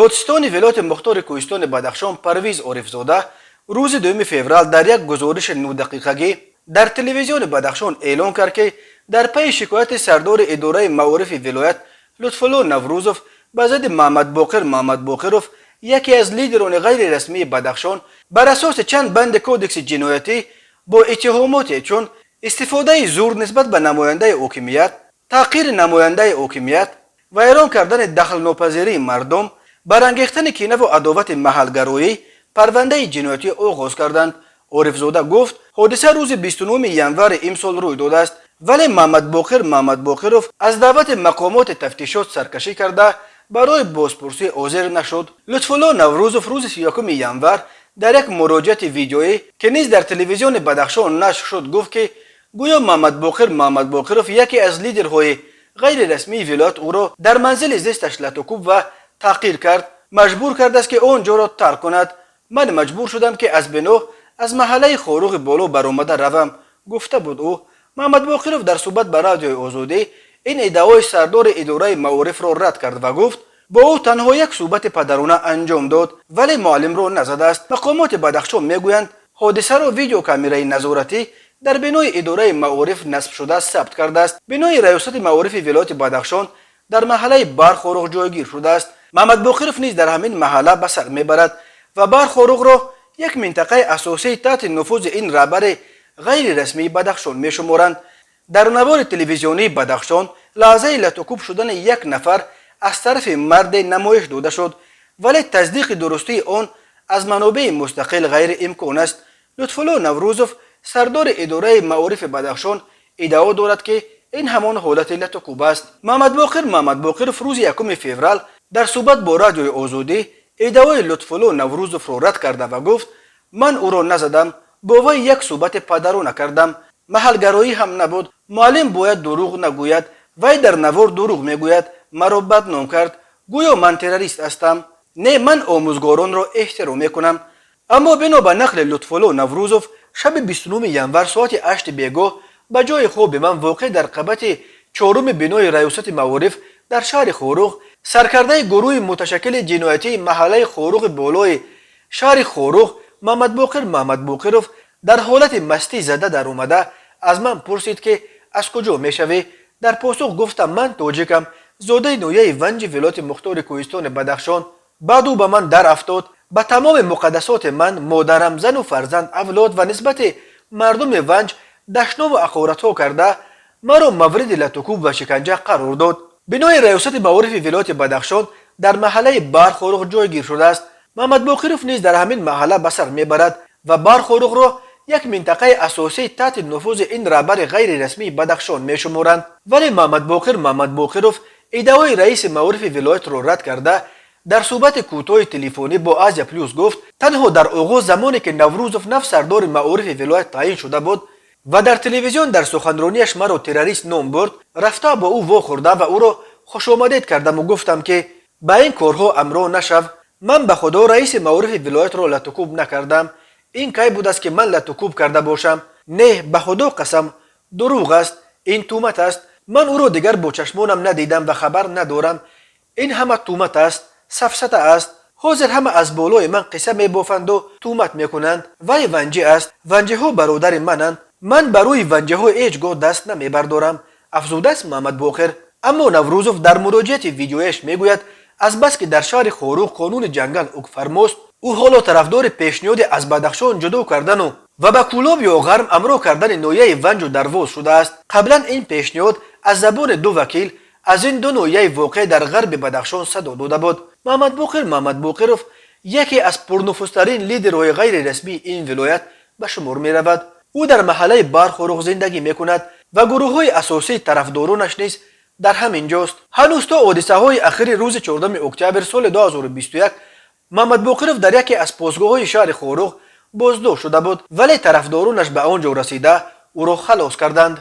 Додситони вилояти мухтори кӯҳистони Бадахшон Парвиз Орифзода рӯзи 2 феврал дар як гузориши 9-дақиқагӣ дар телевизиони Бадахшон эълон кард, ки дар пайи шикояти сардори идораи маорифи вилоят Лутфулло Наврӯзов ба зидди Маҳмадбоқир Маҳмадбоқиров, яке аз лидерони ғайрирасмии Бадахшон, бар асоси чанд банди Кодекси ҷиноятӣ бо иттиҳомоте чун истифодаи зур нисбат ба намояндаи ҳокимият, таҳқири намояндаи ҳокимият, вайрон кардани дахлнопазирии мардум, барангехтани кинаву адовати маҳалгароӣ парвандаи ҷиноятӣ оғоз карданд. Орифзода гуфт, ҳодиса рӯзи 29 январи имсол рӯй додааст, вале Маҳмадбоқир Маҳмадбоқиров аз даъвати мақомоти тафтишот саркашӣ карда, барои бозпурсӣ ҳозир нашуд. Лутфулло Наврӯзов рӯзи 31 январ дар як муроҷиати видеоӣ, ки низ дар телевизиони Бадахшон нашр шуд, гуфт, ки гӯё Маҳмадбоқир Маҳмадбоқиров, яке аз лидерҳои ғайрирасмии вилоят, ӯро дар манзили зисташ латукӯб ва таҳқир кард, маҷбур кардааст, ки он ҷоро тарк кунад. «Ман маҷбур шудам, ки аз бино, аз маҳаллаи Хоруғи Боло баромада равам», гуфта буд ӯ. Маҳмадбоқиров дар суҳбат ба Радиои Озодӣ ин иддаои сардори идораи маорифро рад кард ва гуфт, бо ӯ танҳо як суҳбати падарона анҷом дод, вале муаллимро назадааст. Мақомоти Бадахшон мегӯянд, ҳодисаро видеокамераи назоратӣ дар бинои идораи маориф насбшуда сабт кардааст. Бинои раёсати маорифи вилояти Бадахшон дар маҳаллаи Бархоруғ ҷойгир шудааст. Маҳмадбоқиров низ дар ҳамин маҳалла ба сар мебарад ва Бархоруғро як минтақаи асосии таҳти нуфузи ин раҳбари ғайрирасмии Бадахшон мешуморанд. Дар навори телевизионии Бадахшон лаҳзаи латукӯб шудани як нафар аз тарафи марде намоиш дода шуд, вале тасдиқи дурустии он аз манобеи мустақил ғайриимкон аст. Лутфулло Наврӯзов, сардори идораи маорифи Бадахшон, иддао дорад, ки ин ҳамон ҳолати латукӯб аст. Маҳмадбоқир Маҳмадбоқиров рӯзи 1 феврал дар суҳбат бо Радиои Озодӣ иддаои Лутфулло Наврӯзовро рад карда ва гуфт: «Ман ӯро назадам, бо вай як суҳбати падарона кардам, маҳалгароӣ ҳам набуд. Муаллим бояд дурӯғ нагӯяд, вай дар навор дурӯғ мегӯяд, маро бадном кард, гӯё ман террорист ҳастам. Не, ман омӯзгоронро эҳтиром мекунам». Аммо бино ба нақли Лутфулло Наврӯзов, шаби 29 январ соати 8 бегоҳ ба ҷои хоби ман, воқеъ дар қабати чоруми бинои раёсати маориф дар шаҳри Хоруғ, саркардаи гурӯҳи муташаккили ҷиноятии маҳаллаи Хоруғи Болои шаҳри Хоруғ Маҳмадбоқир Маҳмадбоқиров дар ҳолати мастӣ зада даромада, аз ман пурсид, ки аз куҷо мешавӣ. Дар посух гуфтам, ман тоҷикам, зодаи ноҳияи Ванҷи вилояти мухтори кӯҳистони Бадахшон. Баъд ӯ ба ман дар афтод, ба тамоми муқаддасоти ман, модарам, зану фарзанд, авлод ва нисбати мардуми Ванҷ дашному ҳақоратҳо карда, маро мавриди латукӯб ва шиканҷа қарор дод. Бинои раёсати маорифи вилояти Бадахшон дар маҳаллаи Бархоруғ ҷойгир шудааст. Маҳмадбоқиров низ дар ҳамин маҳалла ба сар мебарад ва Бархоруғро як минтақаи асосии таҳти нуфузи ин раҳбари ғайрирасмии Бадахшон мешуморанд. Вале Маҳмадбоқир Маҳмадбоқиров иддаои раиси маорифи вилоятро рад карда, дар суҳбати кӯтоҳи телефонӣ бо Азия Плюс гуфт, танҳо дар оғоз, замоне ки Наврӯзов нав сардори маорифи вилоят таъин шуда буд ва дар телевизион дар суханронияш маро террорист ном бурд, рафта бо ӯ вохӯрда ва ӯро хушомадед кардаму гуфтам, ки ба ин корҳо амро нашав. Ман ба Худо раиси маорифи вилоятро латукӯб накардам. Ин кай будааст, ки ман латукӯб карда бошам? Не, ба Худо қасам, дурӯғ аст, ин тӯҳмат аст. Ман ӯро дигар бо чашмонам надидам ва хабар надорам. Ин ҳама тӯҳмат аст, сафсата аст. Ҳозир ҳама аз болои ман қисса мебофанду тӯҳмат мекунанд. Вай ванҷӣ аст, ванҷиҳо бародари мананд. Ман ба рӯи ванҷиҳо ҳеҷ гоҳ даст намебардорам, афзудааст Маҳмадбоқир. Аммо Наврӯзов дар муроҷиати видеояш мегӯяд, азбаски дар шаҳри Хоруғ қонуни ҷангал ҳукмфармост, ӯ ҳоло тарафдори пешниҳоди аз Бадахшон ҷудо кардану ва ба Кӯлоб ё Ғарм амро кардани ноҳияи Ванҷу Дарвоз шудааст. Қаблан ин пешниҳод аз забони ду вакил аз ин ду ноҳияи воқеъ дар ғарби Бадахшон садо дода буд. Маҳмадбоқир Маҳмадбоқиров яке аз пурнуфузтарин лидерҳои ғайрирасмии ин вилоят ба шумор меравад. Ӯ дар маҳаллаи Бархоруғ зиндагӣ мекунад ва гурӯҳҳои асосии тарафдоронаш низ дар ҳамин ҷост. Ҳанӯз то ҳодисаҳои ахири рӯзи 4 октябр соли 2021 Маҳмадбоқиров дар яке аз посгоҳҳои шаҳри Хоруғ боздошт шуда буд, вале тарафдоронаш ба он ҷо расида, ӯро халос карданд.